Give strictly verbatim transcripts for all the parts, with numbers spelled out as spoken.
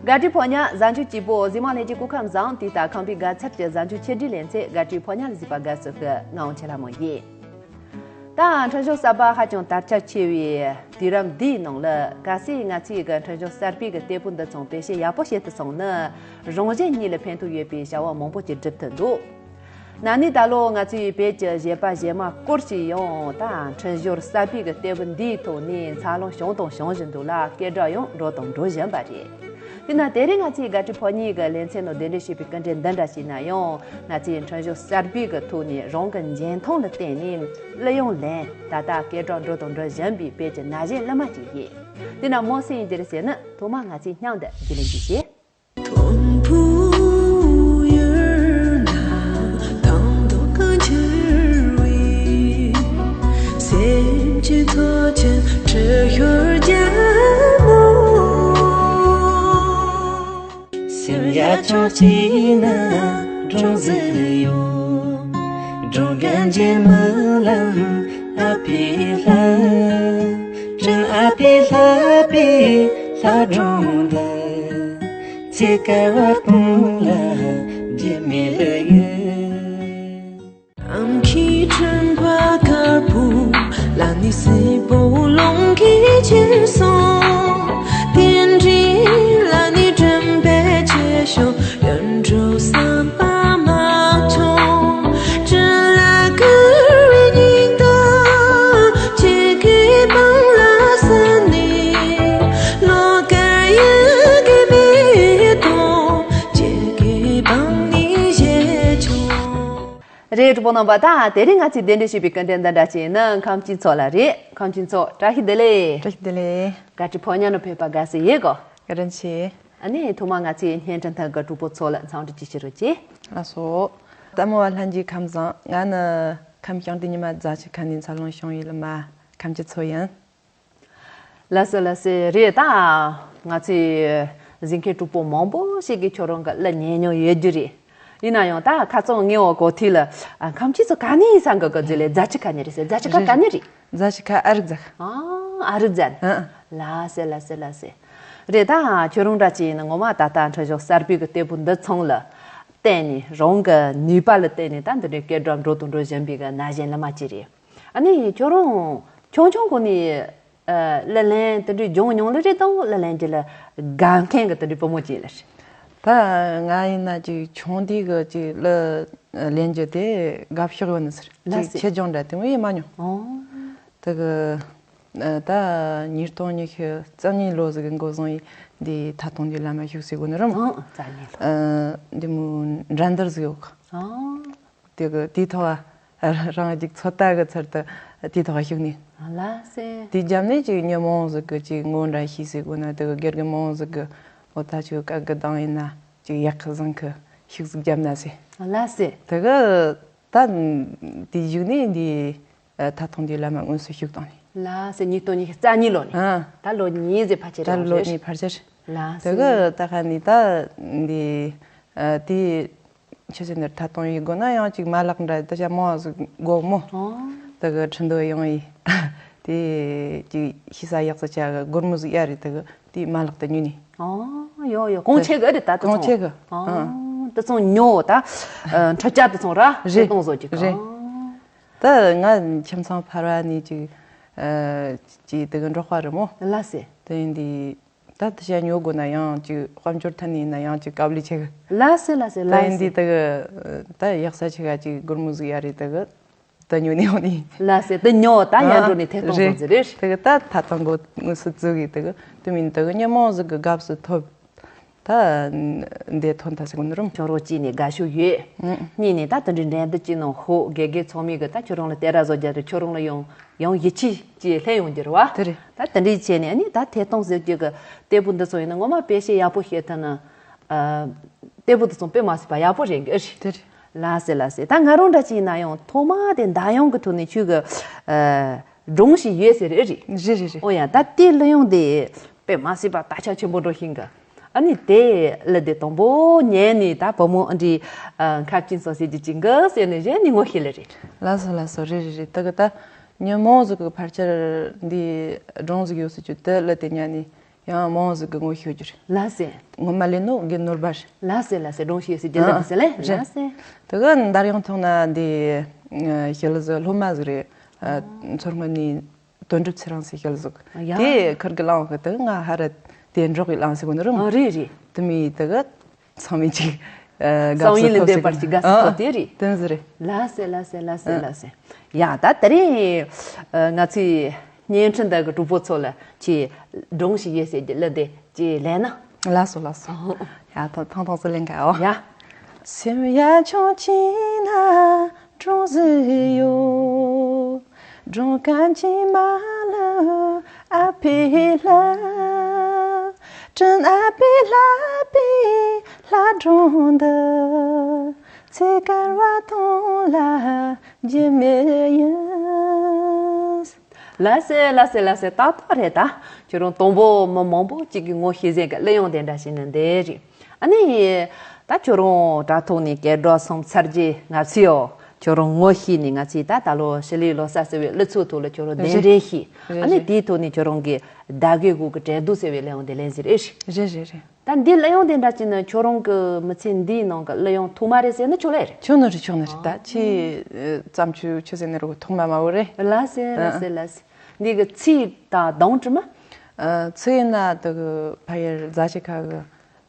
དགའ་སྤྲོའི་ཕོ་ཉ་གཟའ་མཇུག་སྐྱིད་པོ། གཟིགས་མང་ལྷན་རྒྱས་སྐུ་ཁམས་བཟང་། དུས་དང་ཁམས་པའི་དགའ་ཚལ་གྱི་གཟའ་མཇུག་ཆེད་སྒྲིག་ལེ་ཚན་དགའ་སྤྲོའི་ཕོ་ཉ་ལ་གཟིགས་པ་དགའ་བསུ་ཞུ། ང་འོང་ཆེ་ལྷ་མོ་ཡིན། ད་འཕྲིན་བཞུགས་གསར་པ་ཧ་ཅང་དར་ཁྱབ་ཆེ་བའི་དུས་རབས་འདིའི་ནང་ལ། གལ་སྲིད་ང་ཚོས་གི་འཕྲིན་བཞུགས་གསར་པའི་གི་སྟེགས་བུ་འདི་ཚོ་བེད་སྤྱོད་ཡག་པོ་བྱེད་ཐུབ་སོང་ན། རང་གཞན་གཉིས་ལ་ཕན་ཐོགས་ཡོད་པའི་བྱ་བ་མང་པོ་ཅིག་སྒྲུབ་ཐུབ་འདུག་ན་ནིང་ད་ལོ་ང་ཚོའི་བོད་ཀྱི་གཞས་པ་གཞས་མ་སྐོར་ཞིག་ཡང་ད་འཕྲིན་བཞུགས་གསར་པའི་གི་སྟེགས་བུ་འདིའི་ཐོག་ནས་འཚར་ལོངས་བྱུང་དང་འབྱུང་བཞིན་འདུག་ལ། སྐད་གྲགས་ཡང་འགྲོ་དང་འགྲོ་བཞིན་པ་རེད། དེས་ན་དེ་རིང་ང་ཚོའི་དགའ་སྤྲོའི་ཕོ་ཉའི་གི་ལེ་ཚན་ནང་གདན་འདྲེན་ཞུས་པའི་སྐུ་མགྲོན་འདི་འདྲ་ཞིག་ན་ཡང་། ང་ཚོའི་འཕྲིན་བཞུགས་གསར་པའི་གི་ཐོག་ནས་རང་གི་འཇོན་ཐང་ལ་བརྟེན་ནས་གླུ་དབྱངས་ལེན། ད་ལྟ་སྐད་གྲགས་འགྲོ་དང་འགྲོ་བཞིན་པའི་བོད་ཀྱི་ན་གཞོན་གླུ་མ་ཅིག་ཡིན། དེས་ན་མོ་སུ་ཡིན་རྒྱུ་རེད་ཟེར་ན། ཐོག་མར་ང་ཚོས་སྙིང་འདི་རྒྱུད་ལེན་གྱིས་བྱེད། དང་པོ་ཡོད་ན་དང་དུ་གང་ཁྱེར་བའི། སེམས་ཀྱི་ཚོགས་ཆེན་ཁྲི་ཤོར་རྒྱལ་མོ། སེམས་ཡ་ཆོག་ཅིག་ན་སྒྲོན་ཟིག་ཡོད། སྒྲོན་གན་རྗེ་མི་ལ་ཨ་ཕི་ལྷ། དྲིན་ཨ་ཕི་ལྷ་པའི་ལྷ་སྒྲོན་འདི། ཚེ་སྐལ་བ་ཀུན་ལ་རྗེས་མི་ལུས་ཡོད། ཨམ་ཁི་ཁྲོན་པ་དཀར་པོ་ལ་ནི་སྲིན་པོ་ལོང་གི་ཁྱེར་སོང་། དེ་འདྲའི་ལ་ནི་དྲན་པའི་ཆེ་ཤོས་ཡོན་གྲུ་བསམ་པ་མ་ཆོག་ཅི་ལ་ཀུ་རི་ཉིན་ད་ཅི་གི་བང་ལ་ས་ནི་ལོ་ཀ་ཡི་གི་མི་དོ་ཅི་གི་བང་ནི་བཞེས་ཆོག་རེད། གྲོགས་པོ་རྣམ་པ། ད་དེ་རིང་ང་ཚོས་གདན་འདྲེན་ཞུས་པའི་སྐུ་མགྲོན་འདི་འདྲ་ཅིག་ནི་ཁམས་སྐྱིད་མཚོ་ལགས་རེད། ཁམས་སྐྱིད་མཚོ་བཀྲ་ཤིས་བདེ་ལེགས། བཀྲ་ཤིས་བདེ་ལེགས། དགའ་སྤྲོའི་ཕོ་ཉ་ནང་ཕེབས་པ་དགའ་བསུ་ཡེ་གོ། བཀའ་དྲིན་ཆེ། ཨ་ནི་ཐོག་མར་ང་ཚོའི་བརྙན་འཕྲིན་ཐད་ཀྱི་གྲོགས་པོ་ཚོ་ལ་འཚམས་འདྲི་ཅིག་ཞུ་རོགས་གྱིས། ལགས་སོ། ལྟད་མོ་བ་ལྷན་རྒྱས་ཁམས་བཟང་། ང་ནི་ཁམས་ཤང་སྟེ་ཉི་མ་རྫ་ཆུ་ཁ་ནས་འཚར་ལོངས་བྱུང་བའི་གླུ་མ་ཁམས་སྐྱིད་མཚོ་ཡིན། ལགས་སོ་ལགས་སོ། རེད། ད་ང་ཚོའི་གཟིགས་མཁན་གྲོགས་པོ་མང་པོ་ཞིག་གིས་ཁྱོད་རང་གི་གླུ་ཉན་མྱོང་ཡོད་རྒྱུ་རེད། ཡིན་ན་ཡང་ད་ཁ་རྩང་ངའི་འོག་གོ་ཐོས་ལ། ཨ། ཁམས་སྐྱིད་མཚོ་ག་ནས་ཡིན་ས་འགའ་ག་ཟེར་ལེ། རྫ་ཆུ་ཁ་ནས་རེད་ཟེར། རྫ་ཆུ་ཁ་ག་ནས་རེད། རྫ་ཆུ་ཁ་ཨ་རི་རྫ། ཨ། ཨ་རི་རྫ། ཨ། ལགས་སོ་ལགས་སོ་ལགས་སོ། རེད། ད་ཁྱོད་རང་འདྲ་ཅིག་ཡིན་ན་ངོ་མ་ད་ལྟ་འཕྲིན་བཞུགས་གསར་པའི་གི་སྟེགས་བུ་འདི་ཚང་ལ་བརྟེན་ནས། རང་གི་ནུས་པ་ལ་བརྟེན་ནས་ད་འདི་འདྲའི་སྐད་གྲགས་འགྲོ་དང་འགྲོ་བཞིན་པའི་གི་ན་གཞོན་གླུ་མ་ཅིག་རེད། ཨ་ནི་ཁྱོད་རང་ཆུང་ཆུང་གོང་ནས་ཨ་གླུ་ལེན་དེ་འདྲའི་སྦྱོང་མྱོང་ལེ་རེད་དང་། གླུ་ལེན་རྒྱུ་ལ་དགའ་མཁན་གི་དེ་འདྲའི་བུ་མོ་ཅིག་ལེ་རེད། ད་ང་ཡིན་ན་ཅིག་ཆུང་དུས་གི་ཅིག་གླུ་ལེན་རྒྱུ་དེ་དགའ་ཕྱོགས་ཡོད་ནི་ཟེར། ལགས་སོ། ཅིག་ཆེད་སྦྱོང་འདྲ་དེ་མོ་ཡེ་མ་མྱོང་། ཨོ། དེ་གི་ད་ཉིས་སྟོང་ཉི་ཤུ་རྩ་གཉིས་ལོ་ཟིག་གི་འགོ་བཟུང་ཡེ་འདི་ཐད་གཏོང་གི་ལམ་མ་ཞུགས་སའི་སྒོ་ནས་རམ། ཨོ། རྩ་གཉིས་ལོ། ཨ། འདི་མོ་འགྲན་བསྡུར་ཟིག་ཡོད་གི། ཨོ། དེ་གི་དེའི་ཐོག་རང་གཅིག་ཚོད་ལྟ་གི་ཚུལ་དུ་དེའི་ཐོག་ཞུགས་ནས། ལགས་སེ། དེའི་རྒྱབ་ནས་ཅིག་མྱི་མང་ཟིག་གི་ཅིག་ངོ་འདྲ་ཤེས་སའི་སྒོ་ནས། དེ་གི་དགེ་རྒན་མང་ཟིག་གི་འོ་ད་ཅིག་བཀའ་གི་གདངས་ཡིན་ན་ཅིག་ཡག་གི་བཟང་གི་ཤུགས་ཟིག་བརྒྱབ་ན་ཟེར། ལགས་སེ། དེ་གི་ད་དེའི་གཞུག་ནས་འདི་ཐད་གཏོང་འདིའི་ལམ་མ་དངོས་སུ་ཞུགས་བཏང་ནས། ལགས་སེ། ཉིས་སྟོང་ཉི་ཤུ་རྩ་གཉིས་ལོ་ནས། ཨ། ད་ལོ་གཉིས་ཟིག་ཕལ་ཆེར་ད་རག་ལོ་རེད། གཉིས་ཕལ་ཆེར། ལགས་སེ། དེ་གི་ད་ག་ནས་ད་འདི་ཨ་དེ་ཆུ་ཚོད་འདིར་ཐད་གཏོང་ཡེ་དགོས་ན་ཡང་ཅིག་མ་ལག་འདྲ་ད་ཅག་མང་ཟིག་དགོས་མོ། ཨོ། དེ་གི་ཁྲི་འདོད་ཡོང་ཡེ་དེ་ཅིག་ཤེས་ས་ཡག་ས་ཆ་གི་སྒོར་མོ་ཟིག་ཡ་རེད། དེ་གི་དེ་མ་ལག་དེ་ཉོས་ནས། ཨོ། ཡོ་ཡོ། གོང་ཆེ་གི་རེད་ད། དེ་གོང་ཚོ་ཆེ་གི། ཨོ། ཨ། དེ་ཚོ་ཉོ་ད། ཨ། འཕྲུལ་ཆས་དེ་ཚོ་ར་རེད། བཤད་གཏོང་བཟོ་རྒྱུ་གི། རེད། ཨོ། ད་ང་ཁྱིམ་ཚང་ཕལ་བ་ནས་ཅིག་ཨ་ཅིག་དེ་གི་འབྲོག་པ་རེད་མོ། ལགས་སེ། དེ་ཡིན་དུས་ད་དེ་ཤ་ཉོ་དགོས་ན་ཡང་ཅིག་དཔལ་འབྱོར་ཐད་ནས་ཡིན་ན་ཡང་ཅིག་དཀའ་ལས་ཆེ་གི། ལགས་སེ་ལགས་སེ། ད་ཡིན་ལགས་དུས་སེ། དེ་གི་ད་ཡག་ས་ཆེ་ག་ཅིག་སྒོར་མོ་ཟིག་ཡ་རེད། དེ་གི་ད་ཉོ་ནས་ཡོང་ནས། ལགས་སེ། ད་ཉོ་ད་ཡར་འགྲོ་ནས་ཐད་གཏོང་དགོས་ཟེར་རེད། དེ་གི་ད་ཐད་གཏོང་དགོས་དངོས་སུ་བཙུགས་གི། དེ་གི་དེ་མིན་དེ་གི་མྱི་མང་ཟིག་གི་དགའ་བསུ་ཐོབ། ད་འདི་ཐོན་ཐལ་ཟེར་གོ་ནི་རུང་། ཁྱོད་རང་གཅིག་ནས་དགའ་ཤོས་ཡོད། ཨང་། གཉིས་ནས་ད་དེ་འདྲའི་འགྲན་བསྡུར་གཅིག་ནང་ཧོ་དགེ་རྒན་ཚང་མས་གི་ད་ཁྱོད་རང་ལ་རྟེན་ར་བཟོ་རྒྱུ་རེད། ཁྱོད་རང་ལ་ཡང་ཡང་ཡིད་ཆེས་ཀྱིས་སླེབས་ཡོང་རྒྱུ་རེད་བ། དེ་རེད། ད་དེ་འདྲའི་བྱས་ནས་ཨ་ནི་ད་ཐད་གཏོང་ཟེར་རྒྱུ་གི་སྟེགས་བུ་འདི་ཚོ་ཡིན་ན་ངོ་མ་བེད་སྤྱོད་ཡག་པོ་བྱེད་ཐུབ་ན། ཨ། སྟེགས་བུ་འདི་ཚོ་དཔེ་མ་སྲིད་པ་ཡག་པོ་རེད་གི། ཨེ་རེད། དེ་རེད། ལགས་སེ་ལགས་སེ། ད་ང་རང་འདྲ་ཅིག་ཡིན་ན་ཡང་ཐོག་མ་དེ་མདའ་ཡང་གི་ཐོག་ནས་ཁྱོད་གི་ཨ་སྒྲུང་ཞིག་ཡོད་ཟེར། ཨེ་རེད། རེད་རེད་རེད། ཨོ་ཡ། ད་དེ་གླུ་དབྱངས་དེ་དཔེ་མ་སྲིད་པ་དར་ཁྱབ་ཆེན་པོ་འགྲོ་ཤིང་གི། ཨ་ནི་དེ་གླུ་དེ་དང་པོ་ཉན་ནས་ད་བུ་མོ་ཨ་འདྲའི་ཨ་ཁ་ཅིན་སོ་སི་དེ་ཅིག་གི་ཟེར་ནས་གཞན་ནས་ངོ་ཤེས་ལེ་རེད། ལགས་སོ་ལགས་སོ། རེད་རེད་རེད། ད་གི་ད་མྱི་མང་ཟིག་གི་ཕལ་ཆེར་འདི་སྒྲུང་ཟིག་ཡོད་ཟེར་རྒྱུ་དེ་གླུ་དེ་ཉན་ནས། ཡང་མང་ཟིག་གི་ངོ་ཤེས་རྒྱུ་རེད། ལགས་སེ། ངོ་མ་ལས་ནོ་གི་ནོར་བ་རེད། ལགས་སེ་ལགས་སེ། སྒྲུང་ཞིག་ཟེར་རྒྱུ་ལ་ཨ་དེ་ཟེར་ལེ། རེད། ལགས་སེ། དེ་ག་འདར་ཡང་ཐོག་ན་འདི་ཤི་ལ་ཟི་སློབ་མ་ཟིག་རེད། ཨ་མཚོ་སྔོན་ནས་དོན་གྲུབ་ཚེ་རིང་ཟེར་ཤི་ལ་ཟིག་ཡ། དེ་ཁུར་གི་ལང་གི་དེ་ང་ཧ་ར་དེ་འགྲོག་གི་ལང་ཟེར་གོ་ནི་རུང་། ཨ་རེད་རེད། དེ་མི་དེ་ག་ཚང་མས་ཅིག་ཨ་དགའ་བསམ་ཡུལ་ལས་འདས་པར་ཅིག་དགའ་བསུ་ཨ་ཐོབ་དེ་རེད། དེ་ཟིག་རེད། ལགས་སེ་ལགས་སེ་ལགས་སེ་ཨ་ལགས་སེ། ཡ་ད་དེ་རིང་ཨ་ང་ཚོའི་བརྙན་འཕྲིན་དག་གི་གྲོགས་པོ་ཚོ་ལ་ཅིག་སྒྲུང་ཞིག་ཡོད་ཟེར་གྱི་ལ་འདི་ཅིག་ལེན་ན། ལགས་སོ་ལགས་སོ། ཡ་ཐང་ཐང་ཐང་སི་ལེན་ག་ཨོ། ཡ། སེམས་ཡ་ཆུང་ཆེ་ན་སྒྲུང་ཟིག་ཡོད། སྒྲུང་གང་ཅི་མ་ལ་ཨ་ཕི་ལ། དྲིན་ཨ་ཕི་ལ་པི་ལ་སྒྲུང་འདི་ཚེ་གར་བ་ཐོང་ལ་རྒྱུ་མེད་ཡིན། ལགས་སེ་ལགས་སེ་ལགས་སེ། ཏག་ཏག་རེད་ད། ཁྱོད་རང་དང་པོ་མི་མང་པོ་གཅིག་གི་ངོ་ཤེས་ཟེར་གི་གླུ་དབྱངས་དེ་འདྲ་ཞིག་ནི་འདི་རེད། ཨ་ནི། ད་ཁྱོད་རང་དྲ་ཐོག་ནས་སྐད་སྒྲོག་སོང་ཚར་རྗེས་ང་ཚོས་ཡོ། ཁྱོད་རང་ངོ་ཤེས་ནས་ང་ཚོས་ད་ད་ལོ་ཤི་ལའི་ལོ་གསར་ཟེར་བའི་གླུ་ཚིག་ཐོག་ལ་ཁྱོད་རང་གདན་རེད་འདྲེན་ཞིག་རེད་ཨ་ནི་རེད། དེའི་ཐོག་ནས་ཁྱོད་རང་གིས་ཟླ་དགུའི་དགུང་གི་དྲན་གདུང་ཟེར་བའི་གླུ་དབྱངས་དེ་ལེན་ཟེར་ཨེ་ཤི། རེད་རེད་རེད། ད་འདི་གླུ་དབྱངས་དེ་འདྲ་ཅིག་ནི་ཁྱོད་རང་གི་མི་ཚེ་འདིའི་ནང་གི་གླུ་དབྱངས་ཐོག་མ་རེད་ཟེར་ན་ཆོག་ལེ་རེད། ཆོག་ནི་རེད་ཆོག་ནི་རེད། ད་ཁྱེད་བརྩམས་ཆོས་ཆོས་ཟེར་ནི་རུ་ཐོག་མ་མ་བོ་རེད། ལགས་སེ་ལགས་སེ་ལགས་སེ། འདི་གི་ཚིག་དང་གདངས་དྲི་མ། ཨ་ཚིག་ཡིན་ན་དེ་གི་ཕ་ཡུལ་རྫ་ཆུ་ཁ་གི་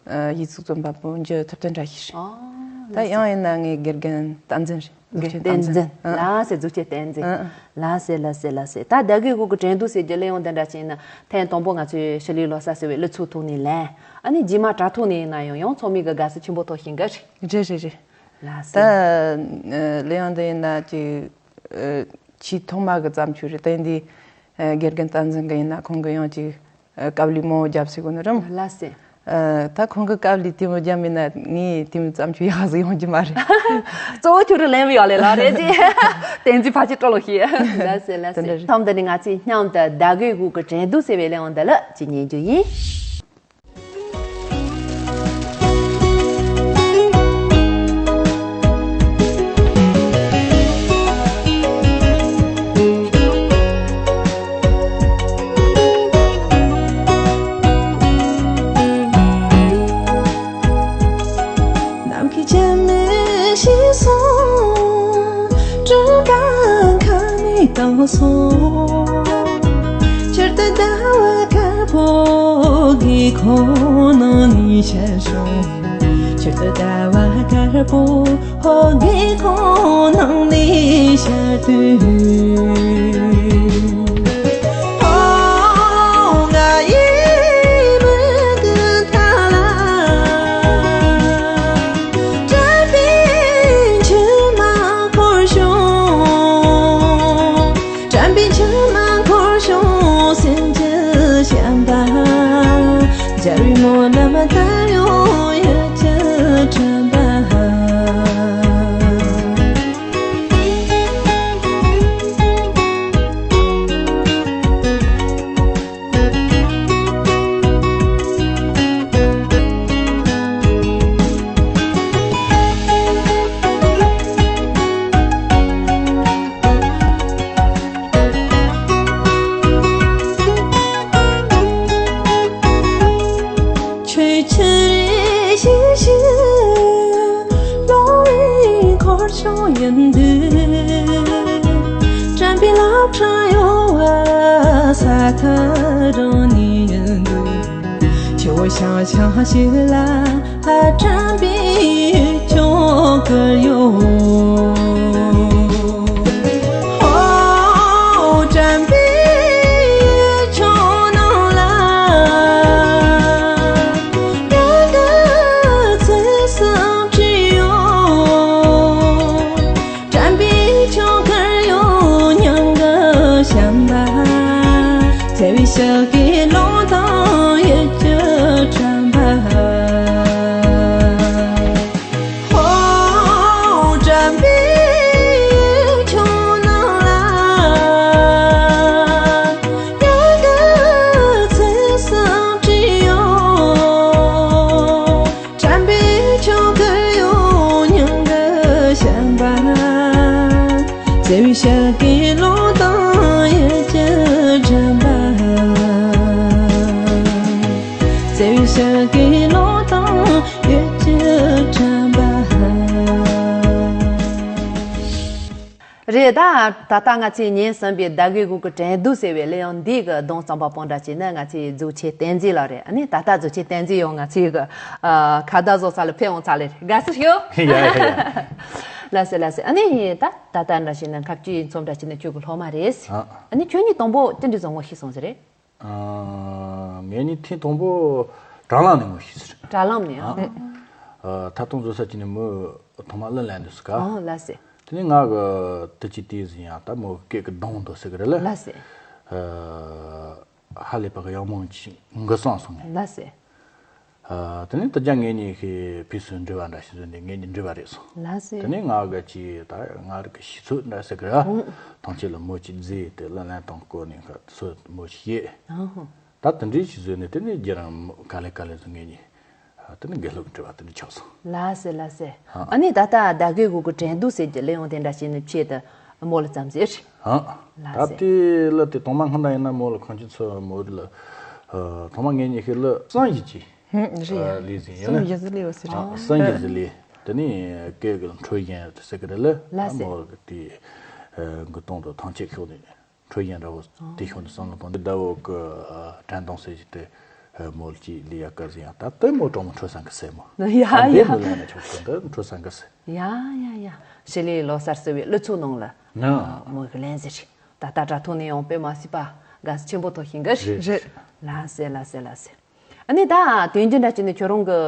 ཨ་ཡིག་གཟུགས་རྩོམ་པ་པོ་འཇུ་ཐུབ་བསྟན་བཀྲ་ཤིས་རེད། ཨ་ད་ཡང་ཡིན་ན་ངའི་དགེ་རྒན་བསྟན་འཛིན་རེད། གཟུགས་ཅན་བསྟན་འཛིན། ཨ་ལགས་སེ་གཟུགས་ཅན་བསྟན་འཛིན། ཨ་ཨ། ལགས་སེ་ལགས་སེ་ལགས་སེ། ད་ཟླ་དགུའི་དགུང་གི་དྲན་གདུང་ཟེར་རྒྱུ་གླུ་དབྱངས་འདི་འདྲ་ཅིག་ནི་ཐེངས་དང་པོ་ང་ཚོས་ཤི་ལའི་ལོ་གསར་ཟེར་བའི་གླུ་ཚིག་ཐོག་ནས་ལེན། ཨ་ནི་རྗེས་མ་དྲ་ཐོག་ནས་ཡིན་ན་ཡང་ཡང་ཚང་མས་གི་དགའ་བསུ་ཆེན་པོ་ཐོབ་བཞིན་གི་རེད། རེད་རེད་རེད། ལགས་སེ། ད་གླུ་དབྱངས་འདི་ཡིན་ན་ཅིག་ཨ་ཆེས་ཐོག་མ་གི་བརྩམས་ཆོས་རེད། དེ་འདི་ཨ་དགེ་རྒན་བསྟན་འཛིན་གི་ཡིན་ན་ཁོང་གི་ཡང་ཅིག་ཨ་དཀའ་ལས་མང་བོ་བརྒྱབ་ཟེར་གོ་ནི་རེད། ལགས་སེ། ཨ་ད་ཁོང་གི་དཀའ་ལས་དེ་མོ་བརྒྱབ་མེད་ན་ངས་དེ་མོ་བརྩམས་ཆོས་ཡག་ཟིག་ཡོང་རྒྱུ་མ་རེད། གཙོ་བོ་ཁྱོད་རང་ལེན་པ་ཡག་ལས་ལ་རེད་ཅེས། བསྟན་འཛིན་ཕལ་ཆེར་སྤྲོ་ལོ་ཤེས། ལགས་སེ་ལགས་དེ་འདྲ་སེ། རེད། མཚམས་འདི་ནས་ང་ཚོས་མཉམ་དུ་ཟླ་དགུའི་དགུང་གི་དྲན་གདུང་ཟེར་བའི་གླུ་དབྱངས་འདི་ལ་ཅིག་ཉན་རྒྱུ་ཡིན། ནམ་མཁའི་བྱེ་མའི་ཞིག་སོང་། སྤྲིན་པ་ཁ་ནས་བཏང་སོང་། ཆར་དུ་ཟླ་བ་དཀར་པོ་སྒེའུ་ཁུང་ནང་ནས་ཤར་བྱུང་། ཆར་དུ་ཟླ་བ་དཀར་པོ་སྒེའུ་ཁུང་ནང་ནས་ཤར་དུས། ཨོ་ང་ཡི་མིག་གི་མཐའ་ལ། དྲན་པའི་མཆི་མ་འཁོར་བྱུང་། དྲན་པའི་མཆི་མ་འཁོར་བྱུང་། སེམས་ཀྱི་བྱམས་པ། འབྱར་བའི་སྨོན་ལམ་ལྟར་ཡོང་ཡུལ་གྱི་དྲན་པ། ཆོས་ཆུ་རེ་ཞིག་ཞིག་ལོང་བའི་འཁོར་ཆུང་ཡིན་དུས། དྲན་པའི་རླབས་ཕྲེང་གཡོ་བ་ས་མཐའ་རང་ནས་ཡིན་འདུག་ཆུ་བོ་ཤང་ཤང་ཞིག་ལ་དྲན་པའི་ཆུ་ཁོལ་ཡོད། ཧོ། དྲན་པའི་ཆུ་ནང་ལ་དགའ་དགའ་ཚིག་གསུམ་བྲིས་ཡོད། དྲན་པའི་ཆུ་ཁོལ་ཡོད། མྱང་གི་བྱམས་པ། བརྩེ་བའི་ཞབས་ཀྱིས་རླུང་དང་ཡུལ་གྱི་དྲན་པ། ཧོ། དྲན་པའི་ཆུ་ནང་ལ་མྱང་གི་ཚིག་གསུམ་བྲིས་ཡོད། དྲན་པའི་ཆུ་ཁོལ་ཡོད། མྱང་གི་བྱམས་པ། བརྩེ་བའི་ཞབས་ཀྱིས་རླུང་དང་ཡུལ་གྱི་དྲན་པ། རེད། ད་ད་ལྟ་ང་ཚོས་ཉན་ཟིན་པའི་ཟླ་དགུའི་དགུང་གི་དྲན་གདུང་ཟེར་བའི་གླུ་དབྱངས་འདི་གི་གདངས་རྩོམ་པ་པོ་འདྲ་བྱས་ན་ང་ཚོའི་གཟུགས་ཆེ་བསྟན་འཛིན་ལགས་རེད། ཨ་ནི་ད་ལྟ་གཟུགས་ཆེ་བསྟན་འཛིན་ཡང་ང་ཚོའི་གི་ཨ་ཁ་བརྡ་བཟོ་ས་ལ་ཕེབས་འོང་ཚར་ལེ་རེད། དགའ་བསུ་ཞུ། ཡ་ཡ་ཡ། ལགས་སེ་ལགས་སེ། ཨ་ནི་ད་ད་ལྟ་འདྲ་བྱས་ན་ཁ་བཅུའི་མཚམས་འདྲ་བྱས་ན་ཁྱོད་ཀྱི་སློབ་མ་རེད། ཨ། ཨ་ནི་ཁྱོད་ཉིད་དང་པོ་ཅི་འདྲ་བཟོ་ངོ་ཤེས་སོང་ཟེར་རེད། ཨ། ངེད་གཉིས་ཐེངས་དང་པོ་དྲ་ལམ་ནས་ངོ་ཤེས་ཟེར། དྲ་ལམ་ནས། ཨ། ཨ། ཨ། ཐད་གཏོང་བཟོ་ས་ཅིག་ནས་མོས་ཐོག་མ་གླུ་ལེན་འདུག་ཟེར་ག། ཨ། ལགས་སེ། དེ་ནས་ང་གི་དེ་ཅི་དེ་ཟིན་ཡང་ད་མོ་སྐད་ཀྱི་གདངས་འདུག་ཟེར་གི་རེད་ལ། ལགས་སེ། ཨ། ཧ་ལས་པ་གི་ཡག་མོ་ཅིག་འགི་སོང་སོང་ངས། ལགས་སེ། ཨ། དེ་ནས་དེ་རྒྱ་ངེད་གཉིས་ཀྱི་ཕུགས་སུ་འབྲེལ་བ་འདྲ་ཞིག་བཟོས་ནས་ངེད་གཉིས་འབྲེལ་བ་རེད་སོང་། ལགས་སེ། དེ་ནས་ང་གི་ཅི་ད་ང་རང་གི་ཤེས་ཚོད་འདྲ་ཟེར་གི་ར། ཨང་། ཐང་ཆད་ལ་མོ་ཅིག་བརྫིས་ཏེ་གླུ་ལེན་སྟངས་སྐོར་ནས་ཁ་ཚོད་མོ་ཞིག་བཤད། ཨང་། ད་དེ་འདྲའི་ཞིག་བཟོས་ནས་དེ་ནས་རྒྱ་རང་ག་ལེ་ག་ལེ་བཟོ་ངེད་གཉིས། ཨ། དེ་ནས་དགེ་སློབ་འབྲེལ་བ་དེ་འདྲ་ཆགས་སོང་། ལགས་སེ་ལགས་སེ། ཨ། ཨ་ནི་ད་ལྟ་ཟླ་དགུའི་དགུང་གི་དྲན་གདུང་ཟེར་གྱི་གླུ་དབྱངས་དེ་འདྲ་བྱས་ནས་ཕྱེད་དུ་མོ་ལ་བརྩམས་ཟེར། ཨ། ལགས་སེ། ད་དེ་གླུ་དེ་ཐོག་མ་སྔོན་ད་ཡིན་ན་མོ་ལ་ཁང་ཆེན་ཚོ་མོ་རི་ལ། ཨ། ཐོག་མ་ངེད་གཉིས་ཀྱི་གླུ་གསུམ་བཞི་ཅིག་ཧུམ། རེད་ཡ། ཨ། ལས་ཟིན་ཡིན་ན། གསུམ་བཞི་ཟིན་ལས་ཡོད་ཟེར། ཨ། གསུམ་བཞི་ཟིན་ལས། དེ་ནས་སྐད་ཀྱི་འཕྲོད་བཞིན་ཟེར་གི་རེད་ལ། ལགས་སེ། མོ་གི་དེ་ཨ་འགུལ་སྟངས་དང་ཐང་ཆད་ཤོག་ནས་འཕྲོད་བཞིན་འདྲ་བོ་དེ་ཤོག་ནས་བསམ་བློ་བཏང་དེ་ཟླ་བོ་གི་ཨ་དྲན་གདུང་ཟེར་གྱི་དེ་ཨ་མོ་ལ་ཅིག་ལས་ཡ་ག་ཟིན་ཡང་ད་དེ་མོ་གྲོགས་མོ་འཕྲོད་བསམ་གི་ཟེར་མོ། ཡ་ཡ། འདི་མོ་ལ་ན་ཆོག་གི་འདི་འཕྲོད་བསམ་གི་ཟེར། ཡ་ཡ་ཡ། ཞི་ལིའི་ལོ་གསར་ཟེར་བའི་གླུ་ཚིག་ནང་ལ་ན་མོ་གི་ལན་ཟེར་ཞིག་ད་ལྟ་དྲ་ཐོག་ནས་ཡང་དཔེ་མ་སྲིད་པ་དགའ་བསུ་ཆེན་པོ་ཐོབ་བཞིན་གི། རེད། རེད། ལགས་སེ་ལགས་སེ་ལགས་སེ། ཨ་ནི་ད་དོན་རྒྱུ་འདྲ་བྱས་ནས་ཁྱོད་རང་གི་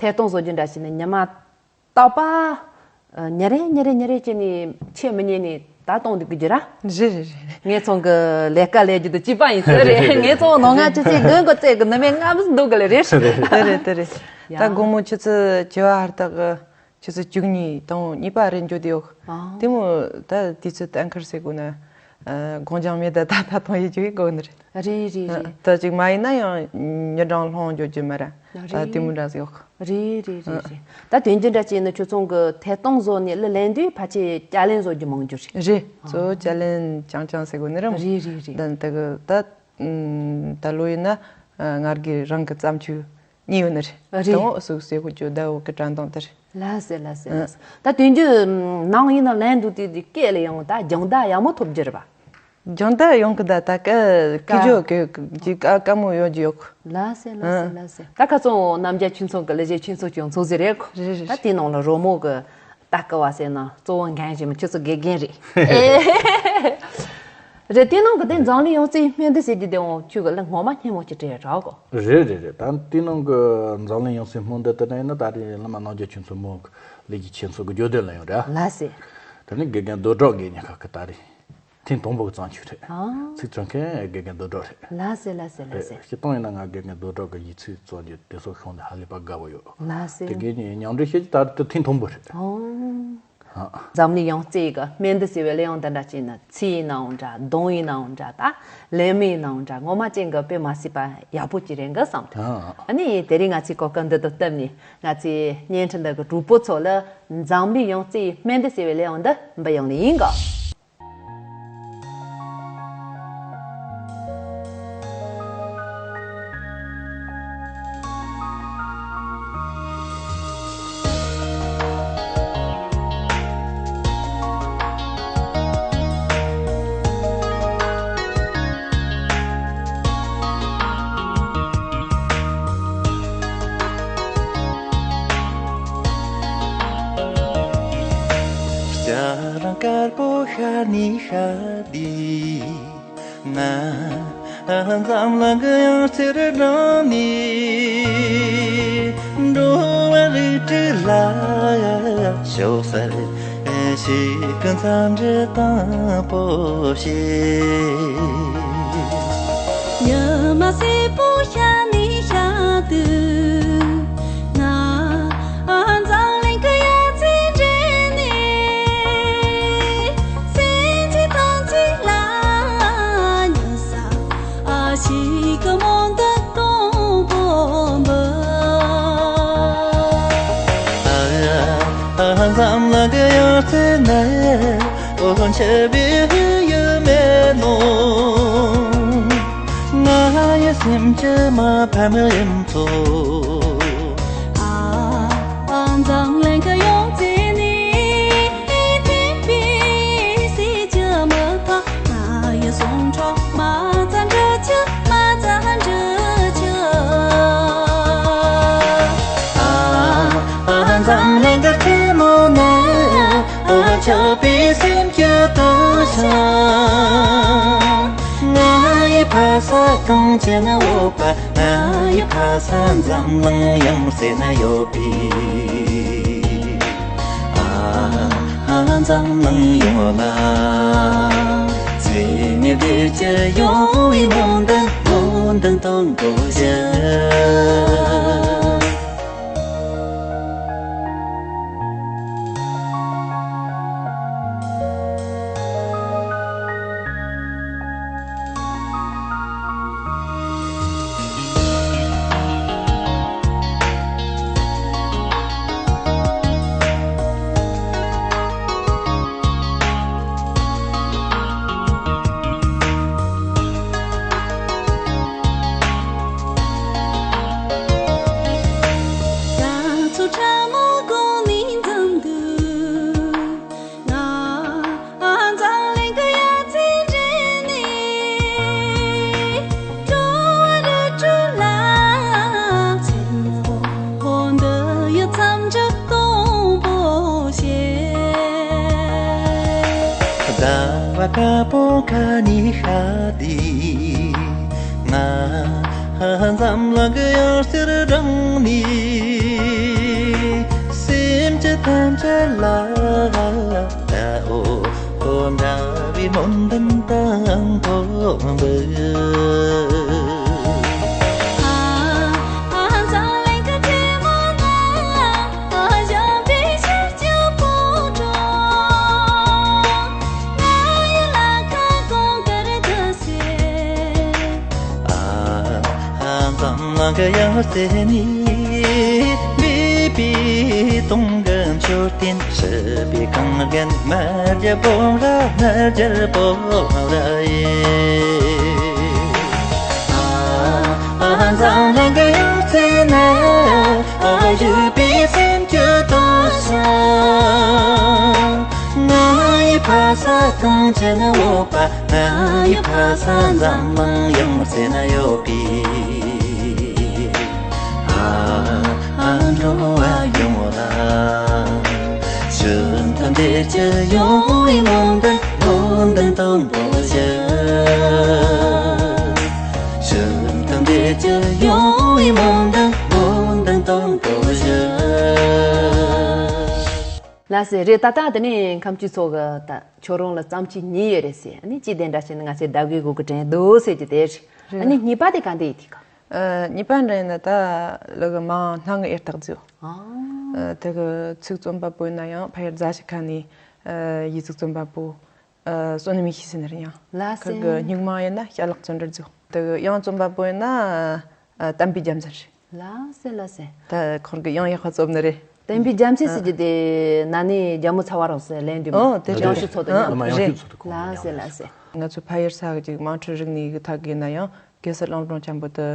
ཐད་གཏོང་བཟོ་རྒྱུ་འདྲ་བྱས་ནས་ཉི་མ་རྟག་པ་ཨ་ཉིན་རེ་ཉིན་རེ་ཉིན་རེ་བྱས་ནས་ཆད་མི་ཉན་ནས་ད་གཏོང་འདུག་གི་རྒྱུ་ར། རེད་རེད་རེད་རེད། ངེད་ཚང་གི་ལས་ཀ་ལས་རྒྱུ་དང་གཅིག་པ་ཡིན་ས་རེད། ངེད་ཚང་ནང་ང་ཆུ་ཚོད་དགུ་འགོ་བཙལ་གི་ནི་མེད་ང་མི་འདུག་གི་ལས་རེད། དེ་རེད་དེ་རེད། ཡ། ད་དགོང་མོ་ཆུ་ཚོད་བཅུ་པ་ཧར་ཐག་གི་ཆུ་ཚོད་བཅུ་གཉིས་དང་གཉིས་པ་རེ་འགྱོ་དེ་ཡོད། ཨ། དེ་མོ་ད་དུས་ཚོད་གཏན་འཁེལ་ཟེར་དགོས་ན། ཨ། གང་ཅང་མེད་ད་ད་ད་གཏོང་ཡི་རྒྱུ་གི་དགོས་ནི་རེད། རེད་རེད་རེད། ད་ཅིག་མ་ཡིན་ན་ཡང་ཉིན་གྲངས་ལྷུང་འགྱོ་རྒྱུ་མ་ར། ད་རེད། དེ་མོ་འདྲ་ཟིག་ཡོད། རེད་རེད་རེད་རེད། ད་དོན་རྒྱུ་འདྲ་བྱས་ན་ཁྱོད་ཚང་གི་ཐད་གཏོང་བཟོ་ནས་གླུ་ལེན་དུས་ཕལ་ཆེར་བསྐྱར་ལེན་བཟོ་རྒྱུ་མང་རྒྱུ་རེད། རེད། གཙོ་བོ་བསྐྱར་ལེན་རྐྱང་རྐྱང་ཟེར་དགོས་ནི་རེད། རེད་རེད་རེད། ད་ད་གི་ད་ད་ལོ་ཡིན་ན་ང་རྒྱལ་རང་གི་བརྩམས་ཆོས་གཉིས་ཡོད་ནི་རེད། རེད། དང་པོ་སུག་སེ་ཧུ་ཅོ་ཟླ་བོ་གི་དྲན་གདུང་དེ་རེད། ལགས་སེ་ལགས་སེ་ལགས་སེ། ད་དོན་རྒྱུ་ནང་ཡིན་ན་ལན་འདུག་དེ་དེ་སྐད་ལ་ཡང་ད་སྦྱོང་བརྡར་ཡག་མོ་ཐོབ་རྒྱུ་རེད་པ། སྦྱོང་བརྡར་ཡོང་གི་ད་ད་ཀ་ཀི་ཇོ་ཀི་ཀི་ཀ་ཀ་མོ་ཡོད་ཀྱི་ཡོད། ལགས་སེ་ལགས་སེ་ལགས་སེ། ད་ཁ་སང་རྣམ་རྒྱལ་ཆོས་ཚོགས་ཀྱི་ལས་བྱེད་ཆོས་ཚོགས་ཀྱང་ཚོགས་ཟིན་རེད་ཁོ། རེད་རེད། ད་དེ་ནང་ལ་རོལ་མོ་གི་ད་ཀ་བ་ཟེར་ན་གཙོ་བོ་འགན་བཞེས་མི་ཁྱོད་ཚོ་དགེ་རྒན་རེད། རེད། དེ་ནང་གི་དེ་འཛམ་གླིང་ཡང་རྩེའི་སྨན་འདི་ཟེར་གྱི་དེ་འོང་ཁྱོད་ཀྱི་ལ་ངོ་མ་སྙན་མོ་ཅིག་སྤྲད་རོགས་གོ། རེད་རེད་རེད། ད་དེ་ནང་གི་འཛམ་གླིང་ཡང་རྩེའི་སྨན་འདི་དེ་ན་ཡིན་ན་ད་རེས་བླ་མ་རྣམ་རྒྱལ་ཆོས་ཚོགས་མོ་གི་ལས་ཀྱི་ཆེན་ཚོགས་ཀྱི་བརྗོད་དོན་ལ་ཡོང་ར། ལགས་སེ། དེ་ནི་དགེ་རྒན་རྡོ་གྲགས་དགེ་བསྙེན་ཁག་གི་ད་རེས་ཐེངས་དང་པོ་གི་བརྩམས་ཆོས་རེད། ཨང་། ཚིག་བཙོན་མཁན་དགེ་རྒན་རྡོ་གྲགས་རེད། ལགས་སེ་ལགས་སེ་ལགས་སེ། སྤྱིར་བཏང་ཡིན་ན་ང་དགེ་རྒན་རྡོ་གྲགས་ཀྱི་ཡིག་ཚིག་བཙོན་རྒྱུ་དེ་ཚོ་ཤོང་ནས་ཧ་ལས་པ་དགའ་བོ་ཡོད། ལགས་སེ། དེ་གའི་ནི་མཉམ་འབྲེལ་བྱེད་ཀྱི་ད་རེས་དེ་ཐེངས་དང་པོ་རེད། ཨང་། ཨ། འཛམ་གླིང་ཡང་རྩེ་གི་སྨན་འདི་ཟེར་བའི་གླུ་དབྱངས་འདི་འདྲ་བྱས་ན་ཚིག་ཡིན་ནའང་འདྲ་གདངས་ཡིན་ནའང་འདྲ་ད་ལེན་མི་ཡིན་ནའང་འདྲ་ངོ་མ་ཅན་གི་དཔེ་མ་སྲིད་པ་ཡག་པོ་ཅིག་རེད་གི་བསམ་ཐལ། ཨ། ཨ་ནི་དེ་རིང་ང་ཚོའི་གོ་སྐབས་འདི་དང་བསྟུན་ནས་ང་ཚོའི་བརྙན་འཕྲིན་འདི་གི་གྲོགས་པོ་ཚོ་ལ་འཛམ་གླིང་ཡང་རྩེ་སྨན་འདི་ཟེར་བའི་གླུ་དབྱངས་འདི་འབུལ་ཡོང་ནི་ཡིན་གི། སྐྱ་རེངས་དཀར་པོ་ཤར་ནས་ཤར་དུས། ང་འཛམ་གླིང་གི་ཡང་རྩེར་འགྲོ་ནས། འགྲོ་བ་རིགས་དྲུག་ལ་ཕྱོགས་གསར་ཞིག་གི་འཚམས་འདྲི་དང་པོ་བྱེད། ཉི་མ་སེར་པོ་ཤར་ནས་ཤར་དུས། ང་འཛམ་གླིང་གི་ཡང་རྩེར་འགྲོ་ནས། སེམས་ཀྱི་དོན་ཚིག་ལ་ཉན་ས་ཞིག་གི་སྨོན་འདུན་དང་པོ་འབུལ། ཨ། འཛམ་གླིང་གི་ཡང་རྩེ་ན། འོ་འཆི་བའི་ཡུལ་མེད་ནོ། ང་ཡི་སེམས་ཀྱི་མ་ཕམ་ཡུམ་ཚོ། ཨ། འཛམ་གླིང་གི་ཡང་རྩེ་ནས་ཐིམ་པའི་ཟེར། ང་ཡི་ཕ་ས་གངས་ཅན་འོག་པ། ང་ཡི་ཕ་ས་འཛམ་གླིང་ཡང་རྩེ་ན་ཡོད་པའི། ཨ་ཨ་འཛམ་གླིང་ཡོངས་ལ། རྩེ་ནས་བདེ་སྐྱིད་ཡོང་བའི་སྨོན་འདུན། སྨོན་འདུན་དང་བཀྲ་ཤིས། ང་ཚོ་ཕྲ་མོ་གོང་ནས་འཛོམས་འདུག་ང་འཛམ་གླིང་གི་ཡ་རྩེ་འདྲེན་ནས། སྤྲོ་བ་རི་ཁྲོད་ལ་མཚན་མོ་འདི་ཡི་མཚམས་འཇོག་དང་པོ་བྱེད། ཟླ་བ་དཀར་པོ་ཁ་ནས་ཤར་དུས། ང་འཛམ་གླིང་གི་ཡང་རྩེར་འབྲངས་ནས། སེམས་ཀྱི་ཐམས་ཅད་ལ་ད་འོ་འོ་འདྲ་བའི་སྨོན་འདུན་དང་ཐོག་འབུལ། ཨ་ཨ་འཛམ་གླིང་གི་དྲེད་མོང་ན། ཨ་གཞོན་པའི་ཤར་སྐྱོད་སྤོ་འགྲོ། ང་ཡི་ལ་ཁ་གོང་དཀར་དུ་ཟེར། ཨ་འཛམ་གླིང་གི་ཡང་རྩེ་ནས། འབུད་པའི་སྟོང་གི་མཆོད་རྟེན། ཞི་བའི་གངས་རྒན་རྨ་རྒྱལ་སྤོམ་ར། རྨ་རྒྱལ་སྤོམ་ར་ཡིན། ཨ་ཨ་འཛམ་གླིང་གི་ཡང་རྩེ་ན། ཨ་བཞུགས་པའི་སེམས་ཀྱི་དོན་བྱ། ང་ཡི་ཕ་ས་གངས་ཅན་འོག་པ། ང་ཡི་ཕ་ས་འཛམ་གླིང་ཡང་རྩེ་ན་ཡོད་པའི། ཨ་ཨ་འགྲོ་བ་ཡོངས་ལ། ཞི་མཐུན་བདེ་སྐྱིད་ཡོང་བའི་སྨོན་འདུན། སྨོན་འདུན་དང་བཀྲ་ཤིས། ཞི་མཐུན་བདེ་སྐྱིད་ཡོང་བའི་སྨོན་འདུན། སྨོན་འདུན་དང་བཀྲ་ཤིས། ལགས་སེ། རེད། ད་ལྟ་དེ་ནས་ཁམས་སྤྱི་ཚོགས་ཀྱི་ད་ཁྱོད་རང་ལ་རྩོམ་ཆོས་གཉིས་ཡོད་རེད་ཟེར། ཨ་ནི་གཅིག་དེ་འདྲ་བྱས་ན་ང་ཚོས་ཟླ་དགུའི་གུ་གུ་དྲན་འདུག་ཟེར་གྱི་དེ་རེད། རེད། ཨ་ནི་གཉིས་པ་དེ་ག་འདྲ་ཡིན་དེ་ག་ཨ། གཉིས་པ་འདྲ་ཡིན་ན་ད་ལོ་གི་མང་སྣང་ངི་ཡར་བཏགས་རྫིའོ། ཨ། ཨ། དེ་གི་ཚིག་རྩོམ་པ་པོ་ཡིན་ན་ཡང་ཕ་ཡུལ་རྫ་ཆུ་ཁ་ནས། ཨ། ཡིག་གཟུགས་རྩོམ་པ་པོ། ཨ། བསོད་ནམས་ཡེ་ཤེས་ཟེར་ནི་རེད་ཡང་། ལགས་སེ། ཁོ་གི་སྨྱུག་མ་ཡིན་ན་ཞལ་ལག་བརྩོན་འགྲུས་རྫིའོ། དེ་གི་གཡང་རྩོམ་པ་པོ་ཡིན་ན། ཨ། བསྟན་པའི་རྒྱལ་མཚན་རེད། ལགས་སེ་ལགས་སེ། ད་ཁོང་གི་གཡང་ཡག་པ་རྩོམ་ནི་རེད། བསྟན་པའི་རྒྱལ་མཚན་ཟེར་གྱི་དེ་ན་ནིང་རྒྱ་མོ་ཚ་བ་རོགས་སེ་ལན་འདུས་མ། ཨོ་དེ་རེད། ཡང་ཤུ་ཚོགས་དུ། ཨ། ཡང་ལ་མ་ཡང་རེད། ཤུ་ཚོགས་དུ་ཁོང་། ལགས་སེ་ལགས་སེ། ང་ཚོ་ཕ་ཡུལ་ས་གི་ཅིག་དམངས་ཁྲོད་རིག་གནས་ཀྱི་ཐད་ཀྱི་ན་ཡང་གེ་སར་གླིང་སྒྲུང་ཆེན་པོ་དེ་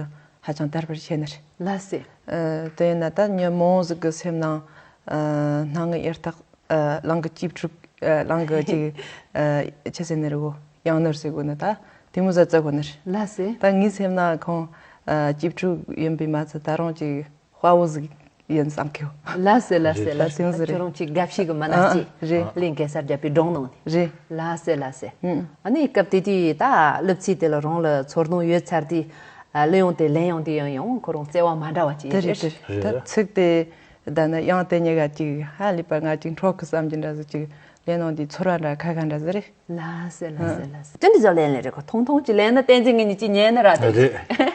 ཧ་ཅང་དར་སྤེལ་བྱས་ནི་རེད། ལགས་སེ། ཨ། དེ་ཡིན་ན་ད་མྱི་མང་ཟིག་གི་སེམས་ནང་། ཨ། སྣང་ངི་ཡར་བཏགས། ཨ། གླིང་གི་གཅེས་ཕྲུག་ཨ། གླིང་གི་ཅིག་ཨ། ཆི་ཟེར་ནི་རེད་གོ། ཡང་ནོར་ཟེར་གོ་ནི་ད། དེ་མོ་ཟ་ཙ་གོ་ནི་རེད། ལགས་སེ། ད་ངའི་སེམས་ན་ཁོང་ཨ། གཅེས་ཕྲུག་ཡིན་པས་མ་ཚད་ད་རུང་ཅིག་དཔའ་བོ་ཟིག་ཡིན་བསམ་གི་ཡོད། ལགས་སེ་ལགས་སེ་ལགས་སེ། ད་དེ་མོ་ཟིག་རེད། ཁྱོད་རང་ཅིག་དགའ་བཤུས་ཀྱི་མ་ན། ཨ། ཅིག་རེད། གླིང་གེ་སར་རྒྱལ་པོའི་སྒྲུང་ནང་ནས། རེད། ལགས་སེ་ལགས་སེ། ཨ་ནི་སྐབས་དེ་དུས་ད་གླུ་ཚིག་དེ་ལ་རང་ལ་ཚོར་སྣང་ཡོད་ཚར་དུས། ཨ། གླུ་དབྱངས་དེ་ལེན་ཡོང་དུས་ཡང་ཡང་ཁོ་རང་བརྩེ་བ་མ་འདྲ་བ་ཅིག་དེ་རེད། རེད་དེ་རེད། ད་ཚིག་དེ་ད་ནི་དབྱངས་དེ་གཉིས་ཀ་ཅིག་ཧ་ལས་པ་ང་ཅིག་འཕྲོག་གི་བསམ་གྱི་འདྲ་ཟིག་ཅིག་ལེན་ཡོང་དུས་ཚོར་བ་འདྲ་ཁ་ཁ་འདྲ་ཟིག་རེད། ལགས་སེ་ལགས་སེ་ལགས་སེ། ཅི་འདྲ་ཟིག་ལེན་ལེ་རེད་གོ། ཐུང་ཐུང་ཅིག་ལེན་ན་བསྟན་འཛིན་ངེད་གཉིས་ཅིག་ཉན་ནི་ར་དེ། རེད། རེད་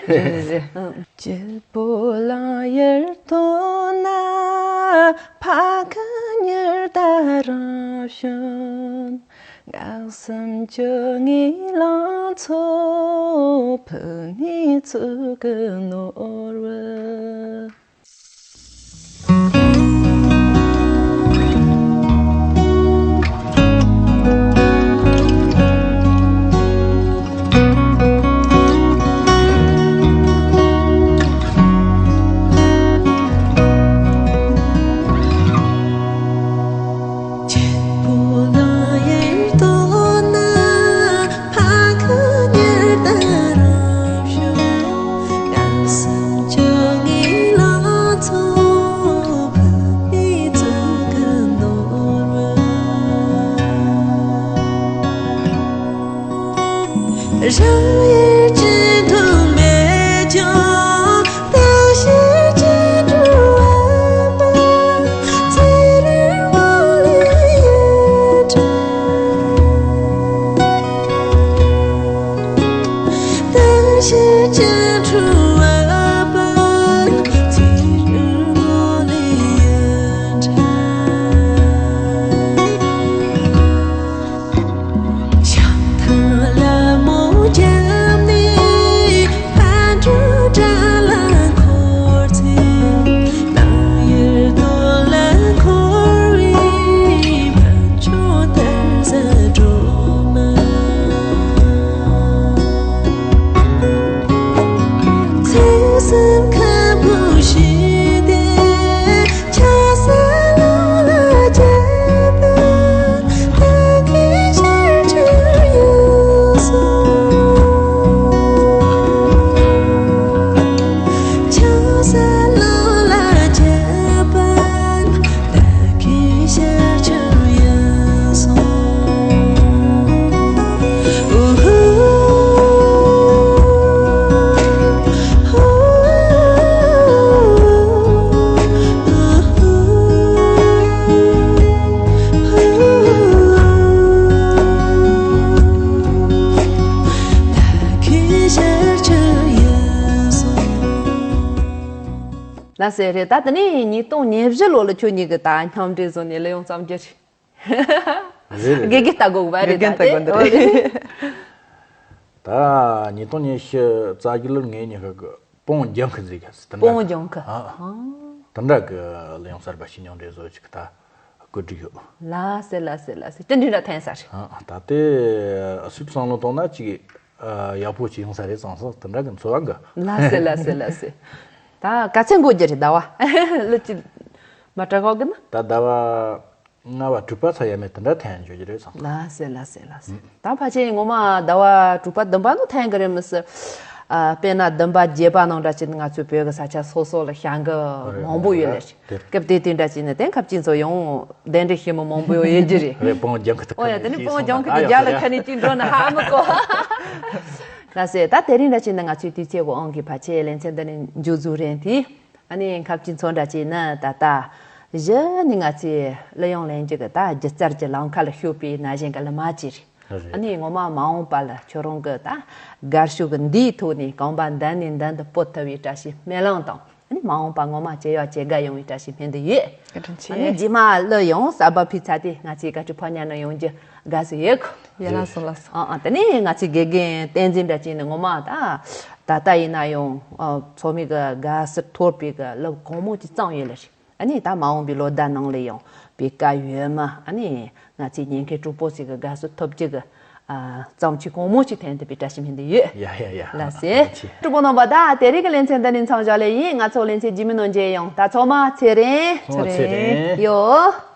རེད་རེད། སྐྱིད་པོ་ལ་ཡར་ཐོན་ན་ཕ་གི་ཉི་ཟླ་རང་བྱོན། ངག་གསུམ་བཅོ་ལྔའི་ལང་ཚོ་ཕུ་ནུའི་ཚུགས་ཀྱི་ནོར་བུ། རང་ཡུལ་གྱི་མཐོང་མེད་ཀྱང་། བདག་ཤེས་ཀྱི་འགྲོ་བ་པ། ཚེ་རིང་བོ་ལས་ཡོད་དྲ། བདག་ཤེས་ཀྱི་འགྲོ་བ་པ། ཚེ་རིང་བོ་ལས་ཡོད་དྲ། ཤམ་ཐབས་ལ་མོ་བརྒྱབ་ནས། ཕ་འགྲོ་དགྲ་ལ་འཁོར་ཚེ། ནམ་ཡུལ་རྡོ་ལ་འཁོར་བའི། ཕ་ཆོས་དར་ས་སྒྲོལ་མ། ཚེ་སེམས་ཁ་ཕུ་ཤི་སྟེ། ཆགས་སྡང་ལ་བཅས་པ། བདག་གི་ཞལ་ཆེམས་ཡིན་སོང་། ཆགས་སྡང་ལ་བཅས་པ། བདག་གི་ཞལ་ཆེམས་ཡིན་སོང་། ཨུ་ཧུ། ལགས་སེ། རེད། ད་དེ་ནས་ཉིས་སྟོང་ཉེར་བཞི་ལོ་ལ་ཁྱོད་གཉིས་ཀྱིས་ད་མཉམ་འབྲེལ་བཟོས་ནས་གླུ་དབྱངས་བརྩམས་རྒྱུ་རེད། རེད་རེད། དགེ་རྒན་ལྟ་དགོས་པ་རེད། དགེ་རྒན་ད་ལྟ་དེ་དགོས་འདི་རེད། ད་ཉིས་སྟོང་ཉི་ཤུ་རྩ་བཞི་ལོར་ངེད་གཉིས་ཀྱིས་སྤོང་ལྗང་ཁུ་ཟེར་གི་དེ་འདྲ། སྤོང་ལྗང་ཁུ། ཨ། ཨ། དེ་འདྲ་གི་གླུ་དབྱངས་གསར་པ་ཞིག་མཉམ་འབྲེལ་བཟོ་ཅིག་ད་བཀོད་སྒྲིག་ཡོད། ལགས་སེ་ལགས་སེ་ལགས་སེ། ཅི་འདྲ་འདྲ་ཐོན་ས་རེད། ཨ། ད་ལྟའི་སུད་བསམ་བློ་གཏོང་ན་ཅིག་ཨ། ཡག་པོ་ཅིག་ཡོང་ས་རེད་བསམ་སོང་། དེ་འདྲ་གི་འཚོ་བ་འགའ། ལགས་སེ་ལགས་སེ་ལགས་སེ། ད་ག་ཚོད་འགོར་རྒྱུ་རེད་ཟླ་བ། གླུ་ཅིག་མ་དྲག་གོ་གི་ན། ད་ཟླ་བ་ལྔ་བ་དྲུག་པ་ཚ་ཡ་མེད་དེ་འདྲ་ཐོན་འཇོག་རྒྱུ་རེད་བསམ། ལགས་སེ་ལགས་སེ་ལགས་སེ། ད་ཕལ་ཆེར་ངོ་མ་ཟླ་བ་དྲུག་པ་བདུན་པ་ནང་ཐོན་གི་རེད་མི་སྲིད། ཨ། དཔེར་ན་བདུན་པ་བརྒྱད་པ་ནང་འདྲ་བྱས་ན་ང་ཚོའི་བོད་ཀྱི་ས་ཆ་སོ་སོ་ལ་བྱ་འགུལ་མང་པོ་ཡོད་ལེ། རེད། སྐབས་དེ་དེ་འདྲ་བྱས་ན་དེ་ཁ་ཅིག་ཚོ་ཡང་གདན་འདྲེན་ཞུས་མི་མང་པོ་ཡོད་ཡོད་རྒྱུ་རེད། རེད། སྤོང་ལྗང་ཁུ་དེ། ཨོ་ཡ། དེ་ནི་སྤོང་ལྗང་ཁུ་དེ་རྒྱ་ལ་ཁ་ནས་ཅིག་འགྲོ་ན་ཧ་མི་གོ། ལགས་སེ། ད་དེ་རིང་འདྲ་བྱས་ན་ང་ཚོའི་དུས་ཚོད་དབང་གིས་ཕལ་ཆེར་ལེ་ཚན་འདི་ནས་མཇུག་རྫོགས་རན་དེ། ཨ་ནི་ཁ་ཅིག་ཚོ་འདྲ་བྱས་ན་ད་ལྟ་གཞི་ནས་ང་ཚོས་གླུ་དབྱངས་ལེན་རྒྱུ་གི་ད་སྒྱུ་རྩལ་གྱི་ལམ་ཁ་ལ་ཞུགས་པའི་ན་གཞོན་གྱི་གླུ་མ་ཅིག་རེད། རེད། ཨ་ནི་ངོ་མ་མ་འོངས་པ་ལ་ཁྱོད་རང་གི་ད་དགའ་ཤོས་ཀྱི་འདིའི་ཐོག་ནས་གོམ་པ་མདུན་ནས་མདུན་དུ་སྤོ་ཐུབ་པའི་བཀྲ་ཤིས་སྨོན་ལམ་དང་། ཨ་ནི་མ་འོངས་པ་ངོ་མ་བྱེད་ཡག་བྱེད་དགའ་ཡོང་བའི་བཀྲ་ཤིས་སྨོན་འདུན་ཡོད། བཀའ་དྲིན་ཆེ། ཨ་ནི་རྗེས་མ་གླུ་ཡང་གསར་པ་ཕུལ་ཚར་དུས་ང་ཚོས་བཀའ་དྲིན་ཕོ་ཉ་ནང་ཡོང་རྒྱུ་དགའ་བསུ་ཡོད་གོ། ཡ་ལ་སོང་ལ་སོང་། ཨ་ཨ། དེ་ནས་ང་ཚོའི་དགེ་རྒན་བསྟན་འཛིན་འདྲ་བྱས་ནས་ངོ་མ་ད་ད་ལྟ་ཡིན་ན་ཡང་ཨ་ཚོགས་མི་གི་དགའ་བསུ་ཐོབ་པའི་གི་གླུ་གང་མང་ཅིག་བརྩམས་ཡོད་ལ་རེད། ཨ་ནི་ད་མ་འོངས་པའི་ལོ་ཟླ་ནང་ལ་ཡང་བོད་སྐད་ཡོད་མ། ཨ་ནི་ང་ཚོའི་ཉན་མཁན་གྲོགས་པོ་ཚོའི་གི་དགའ་བསུ་ཐོབ་རྒྱུ་གི་ཨ་བརྩམས་ཆོས་གང་མང་ཅིག་ཐོན་ཐུབ་པའི་བཀྲ་ཤིས་སྨོན་འདུན་ཡོད། ཡ་ཡ་ཡ། ལགས་སེ། ཐུགས་རྗེ་ཆེ། གྲོགས་པོ་རྣམ་པ། ད་དེ་རིང་གི་ལེ་ཚན་འདི་ནས་མཚམས་བཞག་ལེ་ཡིན། ང་ཚོ་ལེ་ཚན་རྗེས་མའི་ནང་མཇལ་ཡོང་། ད་ཚང་མ་ཚེ་རིང་། ཚང་མ་ཚེ་རིང་། ཡོ།